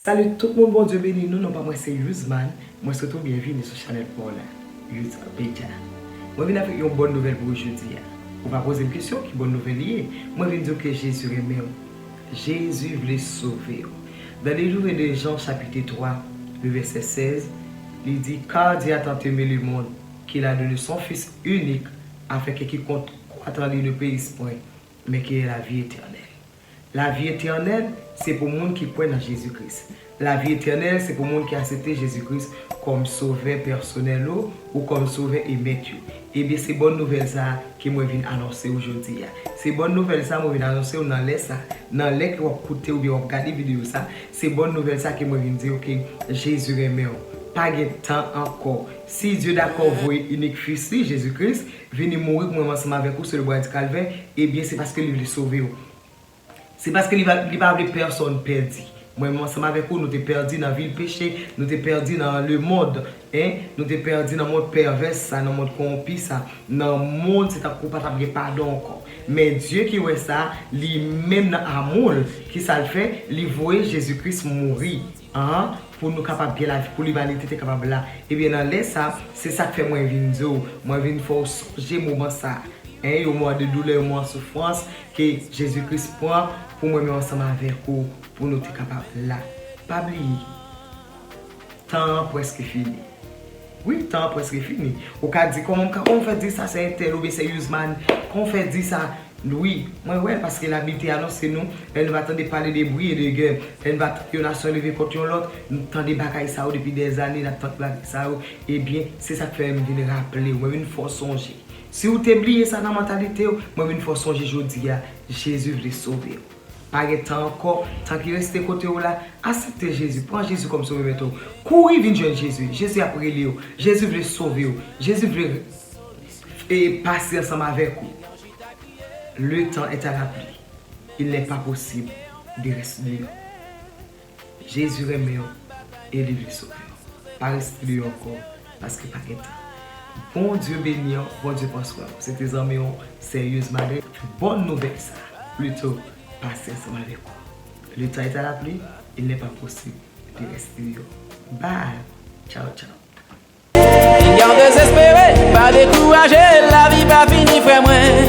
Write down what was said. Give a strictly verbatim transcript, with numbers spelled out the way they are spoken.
Salut tout moun, Bondye beni nou. Non pa mwen se Yuzman. Mwen swete w byenvini sou chanèl pa w la, Yuz Media. Mwen vin avèk yon bòn nouvèl pou ou jodi a. Ou pa poze m kesyon ki bòn nouvèl li ye. Mwen vin di w ke Jezi renmen w. Jezi vle sove w. Dans le livre de Jean chapitre trois, le verset seize, li di, Car Dieu a tant aimé le monde qu'il a donné son Fils unique, afin que quiconque croit en lui ne périsse point, mais qu'il ait la vie éternelle. Lavi etènèl, se pou moun ki kwè nan Jezi Kris. Lavi etènèl, se pou moun ki aksepte Jezi Kris kòm sovè pèsonèl ou, ou kòm sovè e mèt ou. Ebyen, se bòn nouvèl sa a ke mwen vin anonse w jodi a. Se bòn nouvèl sa a mwen vin anonse w nan lè sa a, nan lè ke w ap koute oubyen w ap gade videyo sa a. Se bòn nouvèl sa a ke mwen vin di w ke Jezi renmen w. Pa gen tan ankò. Si Dye dakò voye inik Fis li, Jezi Kris, vini mouri pou mwen ansanm avèk ou sou le bwa di Kalvè, ebyen, se paske li vle sove w. Se paske li pa, li pa vle pèsòn pèdi. Mwen menm ansanm avèk ou, nou te pèdi nan vil peche, nou te pèdi nan lemonn, en, nou te pèdi nan mond pèvès sa, nan mond kowonpi sa, nan mond se tankou pa t ap gen padon ankò. Men Dye ki wè sa, li menm nan amou l, kisa l fè? Li voye Jezi Kris mouri, an, pou nou kapab gen lavi, pou limanite te kapab la. Ebyen, nan lè sa, se sa k fè mwen vin di w, mwen vin fè w sonje moman sa. En, yon moman de doulè, yon moman soufrans ke Jezi Kris pran pou mwen menm ansanm avèk ou, pou nou te kapab la. Pa bliye, tan an prèske fini. Wi, tan an prèske fini. Ou ka di, kòman m ka, kòman w fè di sa, se entèl oubyen se Yuzman? Kòman w fè di sa? Wi, mwen wè l paske Labib te anonse nou, lè nou pa tande pale de bri e de gè, lè nou pa tande yon nasyon leve kont yon lòt, nou tande bagay sa yo depi dèzane, n ap tande bagay sa yo. Ebyen, se sa k fè m vin raple w, mwen vin fè w sonje. Si w te bliye sa nan mantalite w, mwen vin fè w sonje jodi a, Jezi vle sove w. Pa gen tan ankò, tan ki reste kote w la, aksepte Jezi, pran Jezi kòm sovè mèt ou. Kouri vin jwenn Jezi, Jezi ap rele w, Jezi vle sove w, Jezi vle e pase ansanm avèk ou. Le temps est à la pluie, il n'est pas possible de rester dehors. Jezi renmen w e li vle sove w. Pa reste dehors ankò, paske pa gen tan. Bondye beni w, Bondye pran swen w. Se te zanmi w, Serieuse Madre. Bòn nouvèl sa, plito pase ansanm avèk ou. Le temps est à la pluie, il n'est pas possible de rester dehors. Bye. Ciao, ciao. Piga w dezespere, pa dekouraje, lavi pa fini, frè mwen.